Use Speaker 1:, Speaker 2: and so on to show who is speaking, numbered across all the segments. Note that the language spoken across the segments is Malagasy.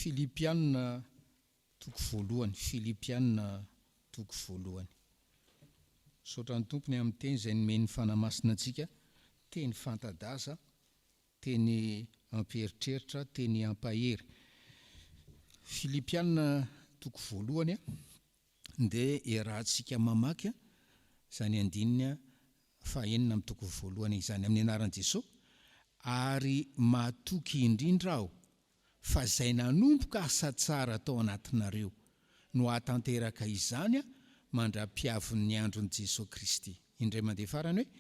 Speaker 1: Filipiana toko voalohany, Filipiana toko voalohany. Misaotra ny Tompo ny amin'ny teny izay nomen'ny Fanahy Masina antsika, teny fanta-daza, teny ampieritreritra, teny ampahery. Filipiana toko voalohany dia iarahantsika mamaky izany andininy fahenina amin'ny toko voalohany izany amin'ny anaran'i Jesoa, ary matoky indrindra aho fa izay nanomboka asa tsara tao anatinareo no hahatanteraka izany mandra-piavin'ny andron'i Jesoa Kristy. Indray mandeha farany hoe,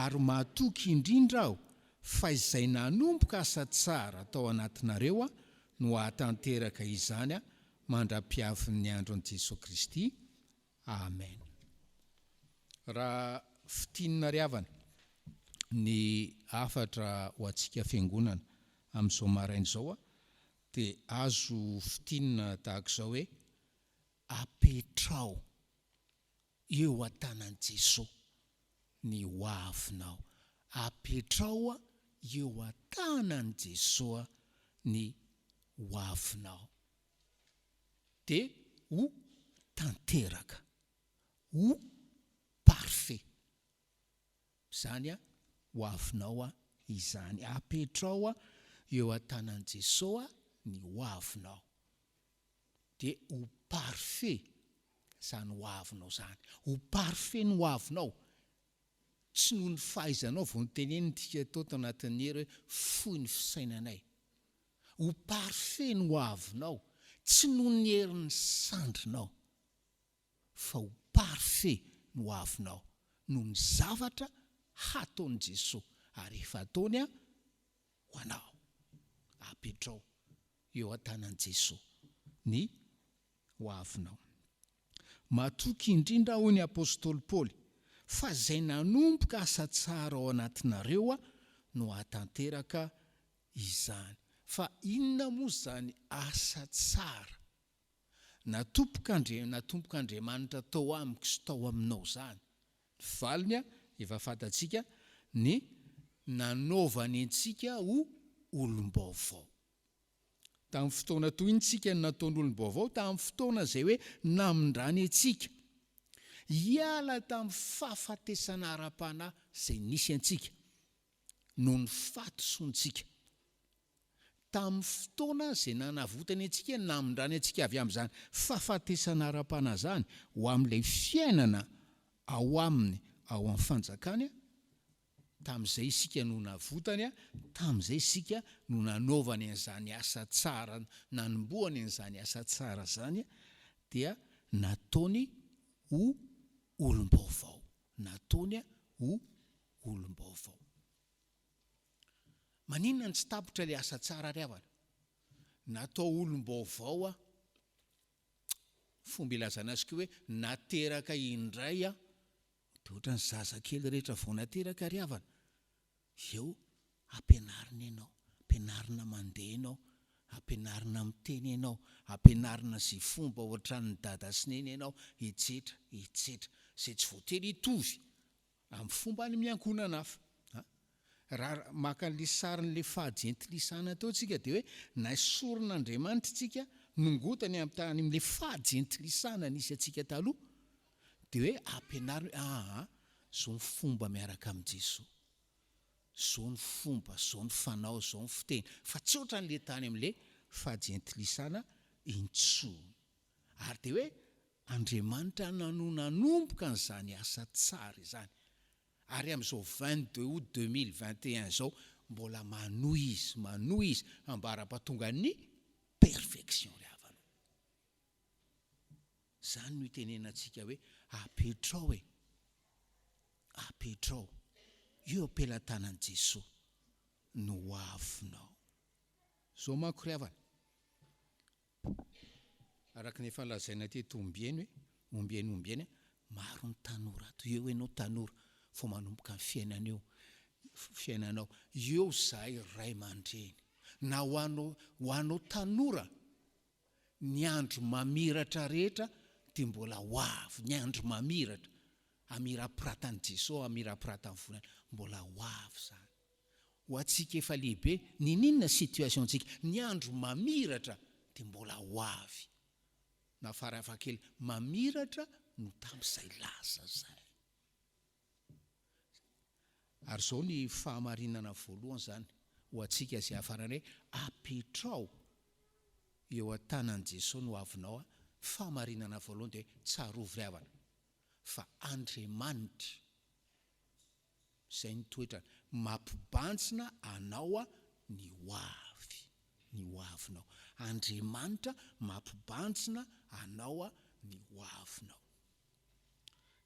Speaker 1: ary matoky indrindra aho fa izay nanomboka asa tsara tao anatinareo no hahatanteraka izany mandra-piavin'ny andron'i Jesoa Kristy. Amen. Raha fintinina ry havana ny hafatra ho antsika fiangonana amin'izao maraina izao dia azo fintinina tahaka izao hoe, apetraho eo an-tanan'i Jesoa ny ho avinao. Apetraho eo an-tanan'i Jesoa ny ho avinao. Dia ho tanteraka, ho parfait. Izany ho avinao izany. Apetraho eo an-tanan'i Jesoa ny ho avinao. Dia ho parfait izany ho avinao izany. Ho parfait ny ho avinao. Tsy noho ny fahaizanao vao notenenintsika tao tanatin'ny hery hoe fohy ny fisainanay. Ho parfait ny ho avinao, tsy noho ny herin'ny sandrinao, fa ho parfait ny ho avinao noho ny zavatra hataon'i Jesoa ary efa ataony ho anao. Apetrao eo an-tanan'i Jesoa ny ho avinao. Matoky indrindra aho, hoy ny apostoly Paoly, fa izay nanomboka asa tsara ao anatinareo no hahatanteraka izany. Fa inona moa izany asa tsara natombok'Andriamanitra tao amiko sy tao aminao izany? Ny valiny efa fantatsika, ny nanaovany antsika ho olom-baovao. Tamin'ny fotoana toy iny tsika no nataony olom-baovao, tamin'ny fotoana izay hoe namindrany antsika hiala tamin'ny fahafatesana ara-panahy izay nisy antsika. noho ny fahadisoantsika. Tamin'ny fotoana izay nanavotany antsika, namindrany antsika avy amin'izany fahafatesana ara-panahy izany ho amin'ilay fiainana ao Aminy, ao amin'ny fanjakany, tamin'izay isika no navotany, tamin'izay isika no nanaovany an'izany asa tsara, nanombohany an'izany asa tsara izany, dia nataony ho olom-baovao, nataony ho olom-baovao. Maninona no tsy tapitra ilay asa tsara ry havana? Natao olom-baovao aho. Fomba ilazana azy koa hoe nateraka indray aho. Dia ohatran'ny zazakely rehetra vao nateraka ry havana. Eo ampianarina ianao, ampianarina mandeha ianao, ampianarina miteny ianao, ampianarina izay fomba ohatran'ny dada sy neny ianao, etsetra, etsetra. Izay tsy voatery hitovy Amin'ny fomba any amin'ny ankohonana hafa. Raha maka an'ilay sarin'ilay fahajentilisana teo tsika dia hoe naesorin'Andriamanitra tsika, nongotany amin'ny tany amin'ilay fahajentilisana nisy antsika taloha, dia hoe ampianariny hoe aa zao ny fomba miaraka amin'i Jesoa, zao ny fomba, zao ny fanao, zao ny fiteny, fa tsy ohatran'ilay tany amin'ilay fahajentilisana intsony. Ary dia hoe Andriamanitra no nanomboka an'izany asa tsara izany. Ary amin'izao 22 août 2021 izao, mbola manohy Izy, manohy Izy, ambara-pahatongan'ny perfection ry havana o. Izany no itenenantsika hoe apetrao e, apetrao eo am-pelatanan'i Jesoa ny ho avinao. Izao manko ry havana, Araka ny efa lazaina teto ombieny hoe, ombieny ombieny, maro ny tanora ato, eo ianao tanora vao manomboka ny fiainana eo, fiainanao, eo izahay ray aman-dreny, na ho anao, ho anao tanora, ny andro mamiratra rehetra dia mbola ho avy, ny andro mamiratra, hamirapiratan'i Jesoa, hamirapiratan'ny volana, mbola ho avy izany. Ho antsika efa lehibe, niniana situation-tsika, ny andro mamiratra. dia mbola ho avy na farafahakely mamiratra no tamin'izay lasa izay. Ary izao ny fahamarinana voalohany izany ho antsika izay hafarana hoe apetrao eo an-tanan'i Jesoa ny hoavinao a, fahamarinana voalohany dia hoe tsarovy ry havana fa Andriamanitra izay ny toetrany mampibanjina anao ny hoavy, ny hoavinao. Andriamanitra mampibanjina anao ny hoavinao.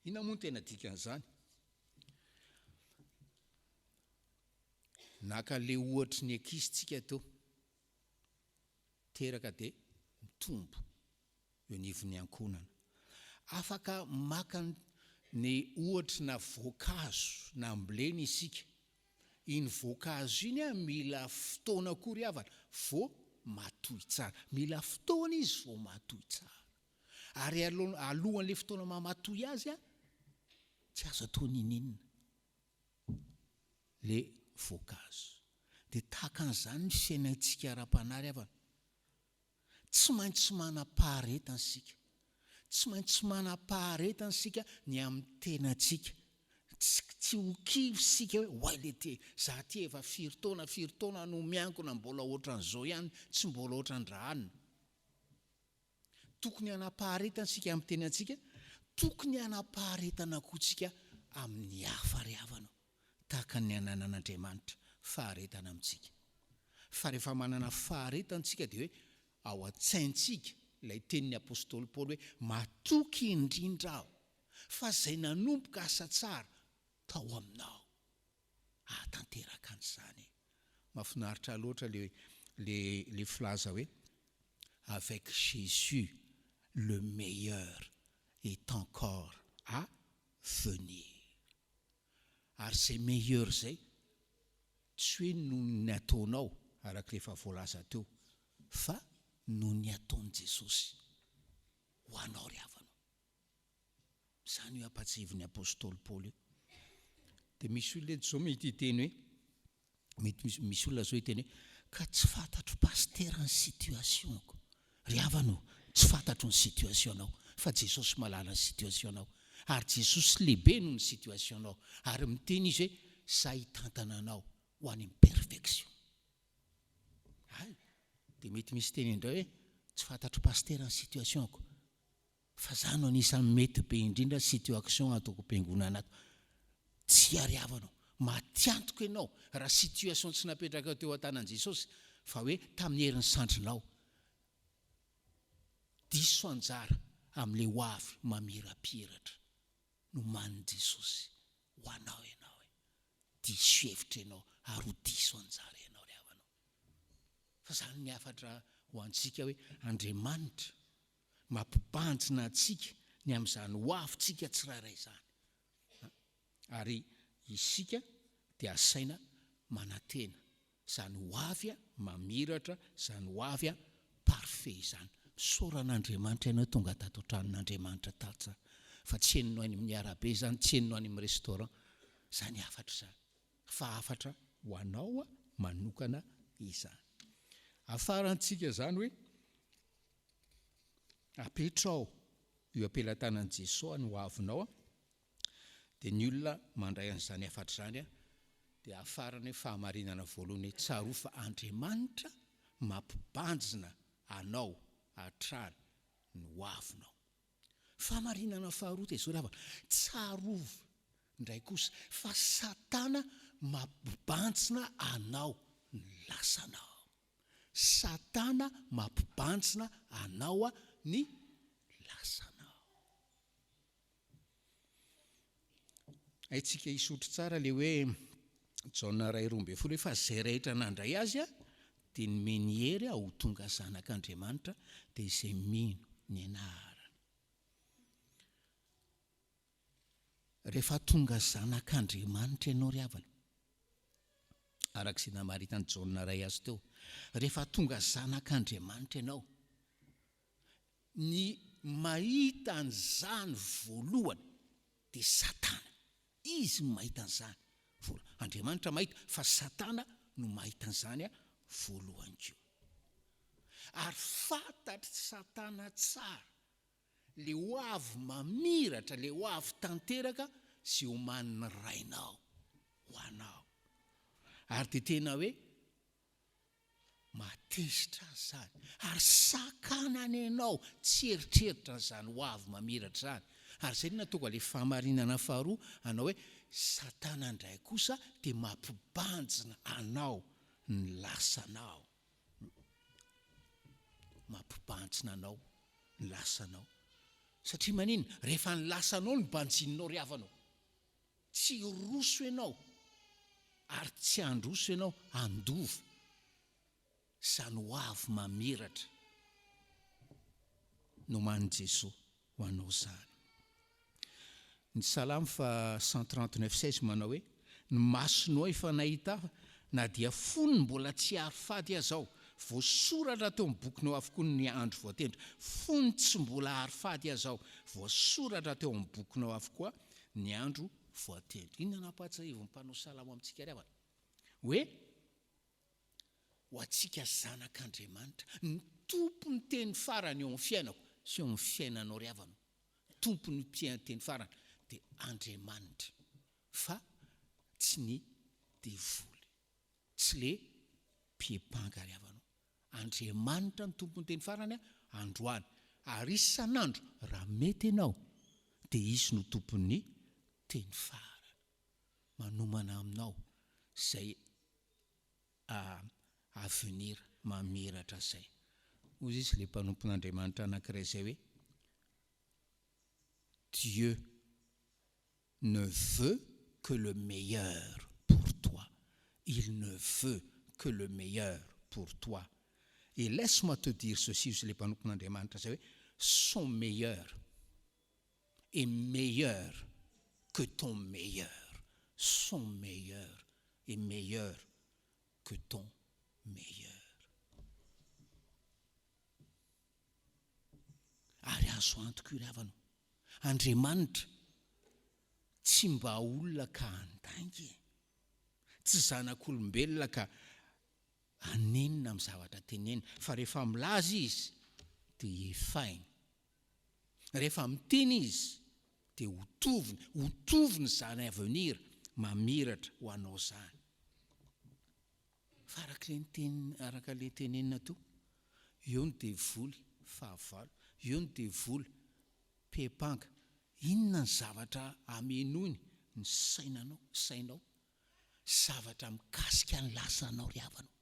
Speaker 1: Inona moa no tena dikan'izany? Naka le ohatry ny ankizy tsika teo. Teraka dia mitombo eo anivon'ny ankohonana. Afaka maka ny ohatry na voankazo nambolena isika. Iny voankazo iny mila fotoana koa ry havana vao matoy tsara. Mila fotoana izy vao matoy tsara. Ary alohan'ilay fotoana maha matoy azy tsy azo atao n'inon'inona le voankazo. Dia tahaka an'izany ny fiainantsika ara-panahy ry havana. Tsy maintsy manam-paharetana isika. Tsy maintsy manam-paharetana isika ny amin'ny tenantsika. Tsy tsy ho kivy isika hoe oay le ty, za ty efa firy taona firy taona no miankina mbola ohatran'izao ihany, tsy mbola ohatran-dRahanina. Tokony hanam-paharetana isika amin'ny tenantsika, tokony hanam-paharetana koa isika amin'ny hafa ry havana, tahaka ny ananan'Andriamanitra faharetana amintsika. Fa rehefa manana faharetana isika dia hoe ao an-tsaintsika ilay tenin'ny apostoly Paoly hoe matoky indrindra aho fa izay nanomboka asa tsara tao aminao hahatanteraka an'izany. Mahafinaritra ahy loatra le le le filaza hoe avec Jésus le meilleur est encore à venir. Ary izay meilleur izay tsy hoe noho ny ataonao araka ilay efa voalaza teo fa noho ny ataon'i Jesosy ho anao ry havana. Izany io ampatsiahivin'ny apostoly Paoly io. Dia misy olona eto izao mety hiteny hoe, mety misy, misy olona izao hiteny hoe, ka tsy fantatro pasitera ny situation-ko. Ry havana ô, tsy fantatro ny situation-nao, fa Jesosy mahalala ny situation-nao. Ary Jesosy lehibe noho ny situation-nao. Ary miteny Izy hoe, Za hitantana anao ho any amin'ny perfection. Hay! Dia mety misy teny indray hoe, tsy fantatro pasitera ny situation-ko. Fa za no anisan'ny mety be indrindra situation ato am-piangonana ato. Tsy ariavanao. Matiantoka ianao raha situation tsy napetrakao teo an-tanan'i Jesosy fa hoe tamin'ny herin'ny sandrinao. Diso anjara amin'ilay ho avy mamirapiratra nomanin'i Jesosy ho anao ianao e. Diso hevitra ianao ary ho diso anjara ianao ry havanao. Fa zany ny hafatra ho antsika hoe Andriamanitra mampibanjina antsika ny amin'izany ho avintsika tsirairay izany. Ary isika dia asaina manantena izany ho avy mamiratra, izany ho avy parfait izany. Misaora an'Andriamanitra ianao tonga tato an-tranon'Andriamanitra tato izany, fa tsy henonao any amin'ny arabe izany, tsy henonao any amin'ny restaurant izany hafatra izany, fa hafatra ho anao manokana izany. Afarantsika izany hoe Apetraho eo am-pelatanan'i Jesoa ny hoavinao dia ny olona mandray an'izany hafatra izany dia hafarany hoe fahamarinana voalohany hoe tsarovy fa Andriamanitra mampibanjina anao hatrany ny hoavinao. Fahamarinana faharoa dia izao ry havana, tsarovy indray kosa fa Satana mampibanjina anao ny lasanao. Satana mampibanjina anao ny lasanao. Haintsika hisotro tsara le hoe Jaona iray 12 hoe fa izay rehetra nandray azy dia nomeny hery ho tonga zanak'Andriamanitra dia izay mino ny anarany. Rehefa tonga zanak'Andriamanitra ianao ry havana, araka izay namaritan'i Jaona iray azy teo, rehefa tonga zanak'Andriamanitra ianao, ny mahita an'izany voalohany dia Satana. Izy no mahita an'izany voalohany. Andriamanitra mahita fa Satana no mahita an'izany voalohany koa. Ary fantatr'i Satana tsara le ho avy mamiratra, le ho avy tanteraka izay omanin'ny Rainao ho anao. Ary dia tena hoe Mahatezitra azy izany, ary sakanany ianao tsy hieritreritra an'izany ho avy mamiratra izany. Ary izay no nahatonga ilay fahamarinana faharoa hanao hoe, Satana indray kosa dia mampibanjina anao ny lasanao. Mampibanjina anao ny lasanao. Satria maninona? Rehefa ny lasanao no banjininao ry havana ô, Tsy hiroso ianao ary tsy handroso ianao handova izany ho avy mamiratra nomanin'i Jesoa ho anao izany. Ny Salamo faha 139 16 manao hoe, Ny masonao efa nahita ahy na dia fony mbola tsy ary fady aza aho, voasoratra teo amin'ny bokinao avokoa ny andro voatendry. Fony tsy mbola ary fady aza aho, voasoratra teo amin'ny bokinao avokoa ny andro voatendry. Inona no ampahatsiahivin'ny mpanao salamo amintsika ry havana? Hoe, ho antsika zanak'Andriamanitra, ny Tompon'ny teny farany eo amin'ny fiainako sy eo amin'ny fiainanao ry havana, Tompon'ny teny farany dia Andriamanitra fa tsy ny devoly, tsy le mpiepanga ry havana. Andriamanitra no tompon'ny teny farany androany ary isan'andro raha mety ianao dia Izy no tompon'ny teny farany. Manomana aminao izay avenir mamiratra izay. Hoy izy ilay mpanompon'Andriamanitra anankiray izay hoe Dieu ne veut que le meilleur pour toi, il ne veut que le meilleur pour toi et laisse moi te dire ceci hozy ilay mpanompon'Andriamanitra izay hoe son meilleur est meilleur que ton meilleur, son meilleur est meilleur que ton meilleur. Ary azo antoka io ry havana o. Andriamanitra tsy mba olona ka handainga e! Tsy zanak'olombelona ka hanenina amin'ny zavatra teneniny, fa rehefa milaza Izy dia efainy. Rehefa miteny Izy dia ho toviny, ho toviny izany avenir mamiratra ho anao izany. Fa araka ilay niteny, araka ilay tenenina teo, eo ny devoly fahavalo, eo ny devoly mpepanga. Inona ny zavatra amenoiny ny sainanao, sainao? Zavatra mikasika ny lasanao ry havana ô.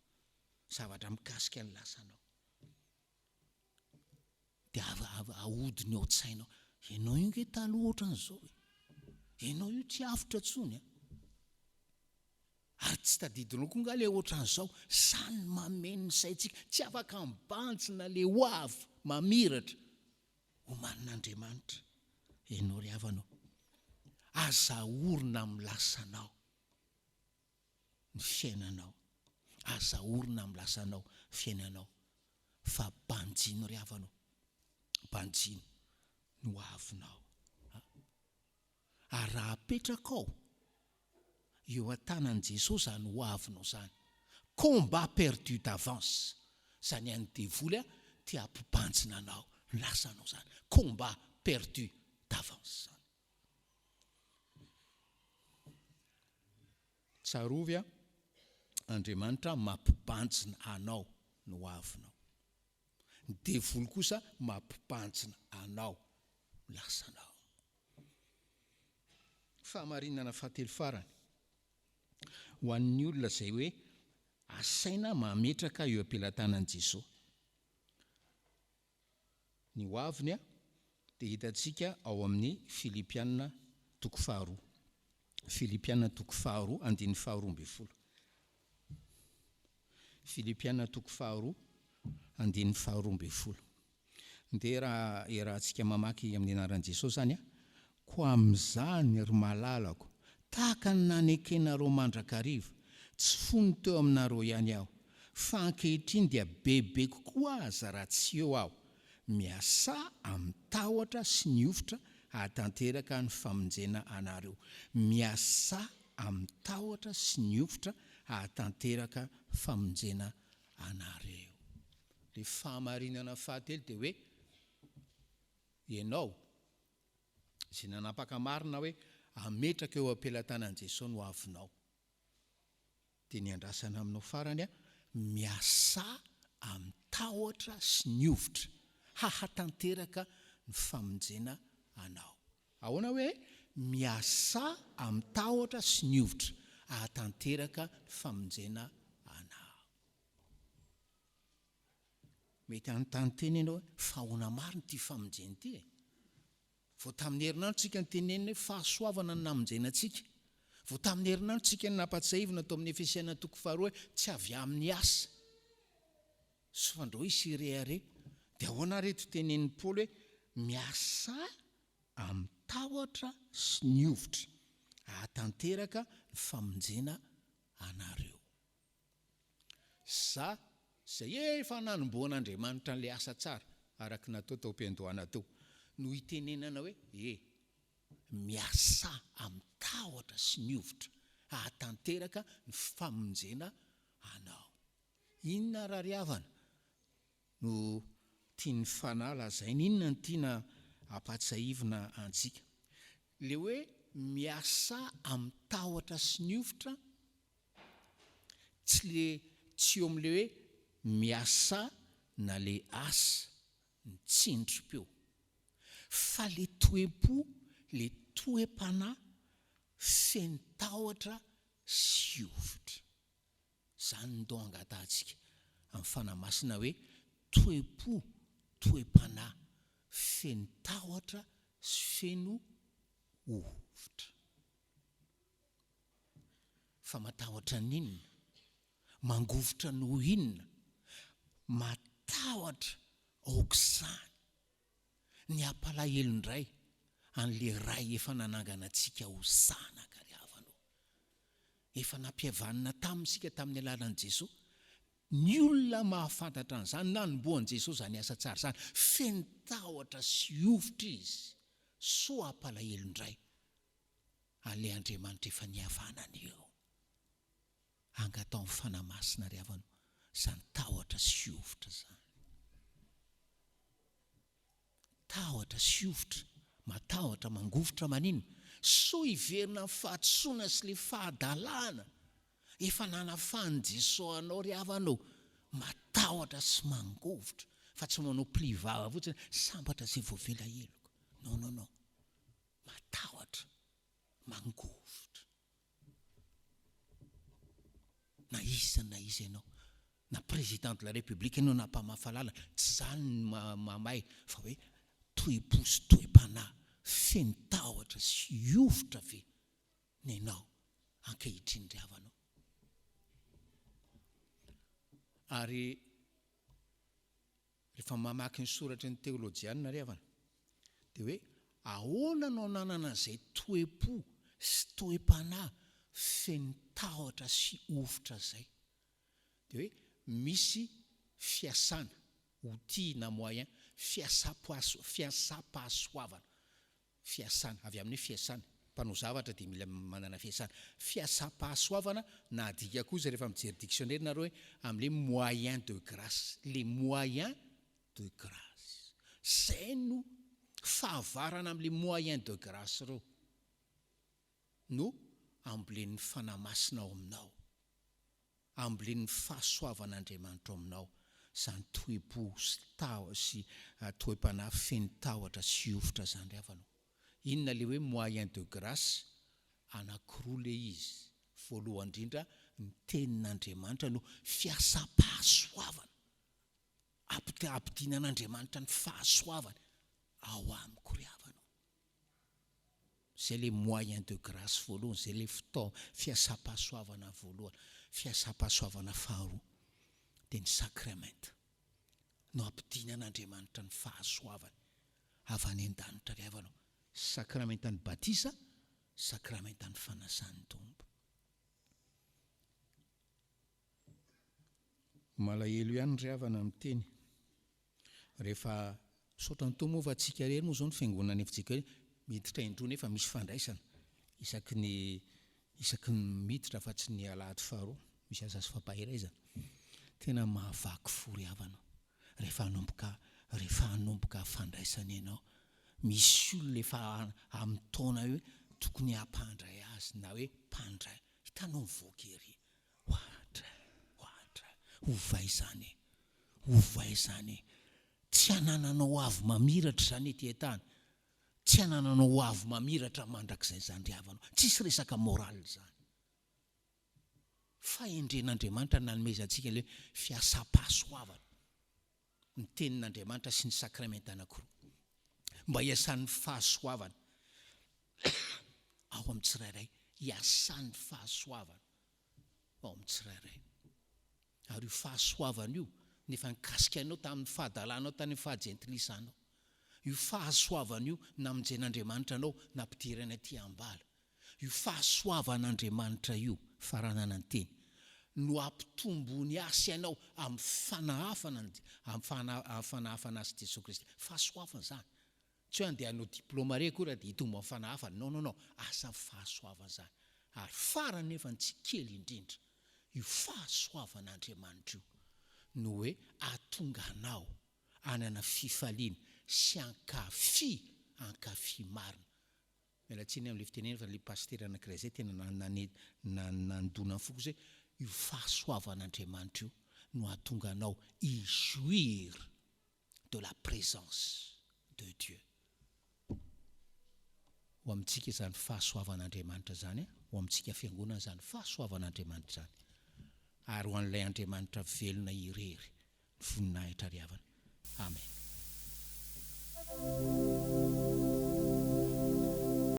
Speaker 1: Zavatra mikasika ny lasanao. Dia ahodiny ao an-tsainao, ianao io nge taloha ohatran'izao e. Ianao io tsy avotra intsony an. Ary tsy tadidinao koa nga le ohatran'izao, zany no mameno ny saintsika, tsy afaka mibanjina le ho avy mamiratra omanin'Andriamanitra ianao ry havana ô. Aza ahorina amin'ny lasanao ny fiainanao, aza ahorina amin'ny lasanao fiainanao fa banjino ry havana ô, banjino ny ho avinao. Ary raha apetrakao eo an-tanan'i Jesosy izany ho avinao izany, combat perdu d'avance, izany an'ny devoly te hampibanjina anao ny lasanao izany, combat perdu d'avance izany. Tsarovy a, Andriamanitra mampibanjina anao ny ho avinao. Ny devoly kosa mampibanjina anao ny lasanao. Fahamarinana fahatelo farany, ho an'ny olona izay hoe asaina mametraka eo am-pelatanan'i Jesoa ny ho aviny dia hitantsika ao amin'ny Filipiana toko faharoa. Filipiana toko faharoa andininy faharoa ambin'ny folo. Filipiana toko faharoa andininy faharoa ambin'ny folo. Ndeha raha iarahantsika mamaky amin'ny anaran'i Jesosy izany an! Koa amin'izany, ry malalako, tahaka ny nanekenareo mandrakariva, tsy fony teo aminareo ihany aho, fa ankehitriny dia bebe kokoa aza raha tsy eo aho, miasà amin'ny tahotra sy ny hovitra hahatanteraka ny famonjena anareo. Miasà amin'ny tahotra sy ny hovitra hahatanteraka famonjena anareo. Ilay fahamarinana fahatelo dia hoe ianao izay nanapaka marina hoe hametraka eo am-pelatanan'i Jesoa ny hoavinao. Dia ny andrasana aminao farany, miasà amin'ny tahotra sy ny hovitra hahatanteraka ny famonjena anao. Ahoana hoe miasà amin'ny tahotra sy ny hovitra hahatanteraka ny famonjena anao? Mety hanontany tena ianao hoe, fa ahoana marina ity famonjena ity e? Vao tamin'ny herinandro tsika nitenenina hoe fahasoavana no namonjena antsika. Vao tamin'ny herinandro tsika no nampatsiahivina tao amin'ny Efesiana toko faharoa hoe tsy avy amin'ny asa. Soa fandrao hisy hirehareha. Dia ahoana ary eto tenenin'i Paoly hoe miasà amin'ny tahotra sy ny hovitra hahatanteraka ny famonjena anareo. Za izay efa nanombohan'Andriamanitra an'ilay asa tsara araka ny natao tao am-piandohana teo no itenenana hoe e, miasà amin'ny tahotra sy ny hovitra hahatanteraka ny famonjena anao. Inona ary ry havana no tian'ny Fanahy lazaina? Inona no tiana hampahatsiahivina antsika? Ilay hoe miasà amin'ny tahotra sy ny hovitra Tsy le tsy eo amle hoe miasa na le asa ny tsindrim-peo fa le toe-po, le toe-panahy feno tahotra sy hovitra. Zany no ndao angatahantsika amin'ny Fanahy Masina hoe toe-po, toe-panahy feno tahotra sy feno hovitra. Fa matahotra an'inona? Mangovitra noho inona? Matahotra aok'izany ny hampalahelo indray an'ilay Ray efa nanangana antsika ho zanaka ry havana ô. Efa nampihavanina taminy isika tamin'ny alalan'i Jesoa. Ny olona mahafantatra an'izany, nanombohan'i Jesoa izany asa tsara izany, feno tahotra sy hovitra izy, soa hampalahelo indray an'ilay Andriamanitra efa nihavanana eo. Angataho ny Fanahy Masina ry havana o, izany tahotra sy hovitra izany. Tahotra sy hovitra, matahotra, mangovitra maninona? Soa hiverina amin'ny fahadisoana sy ilay fahadalana efa nanafahan'i Jesoa anao ry havana o, matahotra sy mangovitra fa tsy manao pli vava fotsiny, sambatra izay voavela heloka. Non non non. Matahotra, mangovitra. Na iza na iza ianao, na président de la république ianao na mpamafa lalana, tsy izany no mahamay fa hoe toe-po sy toe-panahy feno tahotra sy hovitra ve ny anao ankehitriny ry havana ô? Ary Rehefa mamaky ny soratry ny teolojianina ry havana, dia hoe ahoana no ananana an'izay toe-po sy toe-panahy feno tahotra sy hovitra izay? Dia hoe misy fiasana, outil na moyen, fiasam-pahasoavana. Fiasana, avy amin'ny hoe fiasana. Mpanao zavatra dia mila manana fiasana. Fiasam-pahasoavana na adika koa izy rehefa mijery dictionnaire nareo hoe amin'ilay moyen de grâce, les moyens de grâce. Izay no fahavarana amin'ilay moyen de grâce ireo no ambolen'ny Fanahy Masina ao aminao. Ambolen'ny fahasoavan'Andriamanitra ao aminao izany toe-po sy taho sy toe-panahy feno tahotra sy hovitra izany ry havana o. Inona ilay hoe moyen de grâce? Anankiroa ilay izy. Voalohany indrindra, ny tenin'Andriamanitra no fiasam-pahasoavana. Ampidinan'Andriamanitra ny fahasoavany ao amiko ry havana o. Izay ilay moyen de grâce voalohany, izay ilay fitao, fiasam-pahasoavana voalohany. Fiasam-pahasoavana faharoa dia ny sakramenta no ampidinan'Andriamanitra ny fahasoavany avy any an-danitra ry havana ô. Sakramentan'ny batisa, sakramentan'ny fanasan'ny Tompo. Malahelo ihany ry havana miteny. Rehefa misaotra ny Tompo moa fa tsika irery moa izao ny fiangonana fjkm miditra indroa nefa misy fandraisana isaky ny isaky ny miditra afa tsy ny alahady faharoa misy asa sy fampaherezana. Tena mahavaky fo ry havana. Rehefa hanomboka, rehefa hanomboka fandraisana ianao, misy olona efa amin'ny taona hoe tokony hampandray azy na hoe mpandray. Hitanao mivoaka ery. Ohatra, ohatra. Ovay izany e. Ovay izany e. Tsy hanananao ho avy mamiratra izany ety an-tany. Tsy hanananao ho avy mamiratra mandrakizay izany ry havanao. Tsisy resaka morale izany. Fahendren'Andriamanitra nanomezantsika ilay hoe fiasam-pahasoavana, ny Tenin'Andriamanitra sy ny sakramenta anankiroa, mba hiasan'ny fahasoavana ao amin'ny tsirairay, hiasan'ny fahasoavana ao amin'ny tsirairay. Ary io fahasoavana io no efa nikasika anao tamin'ny fahadalanao tany amin'ny fahaJentilisanao. Io fahasoavana io namonjen'Andriamanitra anao, nampidirany aty am-bala. Io fahasoavan'Andriamanitra io, faranana ny teny, no ampitombony ahy sy anao amin'ny fanahafana ny, amin'ny fanahafana azy Jesoa Kristy. Fahasoavana izany. Tsy hoe andeha hanao diplôme re akory dia hitombo amin'ny fanahafana. Non, non, non. Asan'ny fahasoavana izany. Ary farany nefa ny tsy kely indrindra, io fahasoavan'Andriamanitra io no hoe ahatonga anao hanana fifaliana sy hankafy, hankafy marina Miala tsiny amin'ilay fitenenana fa ilay pasitera anankiray izay tena nandona ny foko izay, io fahasoavan'Andriamanitra io no hahatonga anao hi-jouir de la présence de Dieu. Ho amintsika izany fahasoavan'Andriamanitra izany, ho amintsika fiangonana izany fahasoavan'Andriamanitra izany, ary ho an'ilay Andriamanitra velona irery ny voninahitra ry havana. Amen.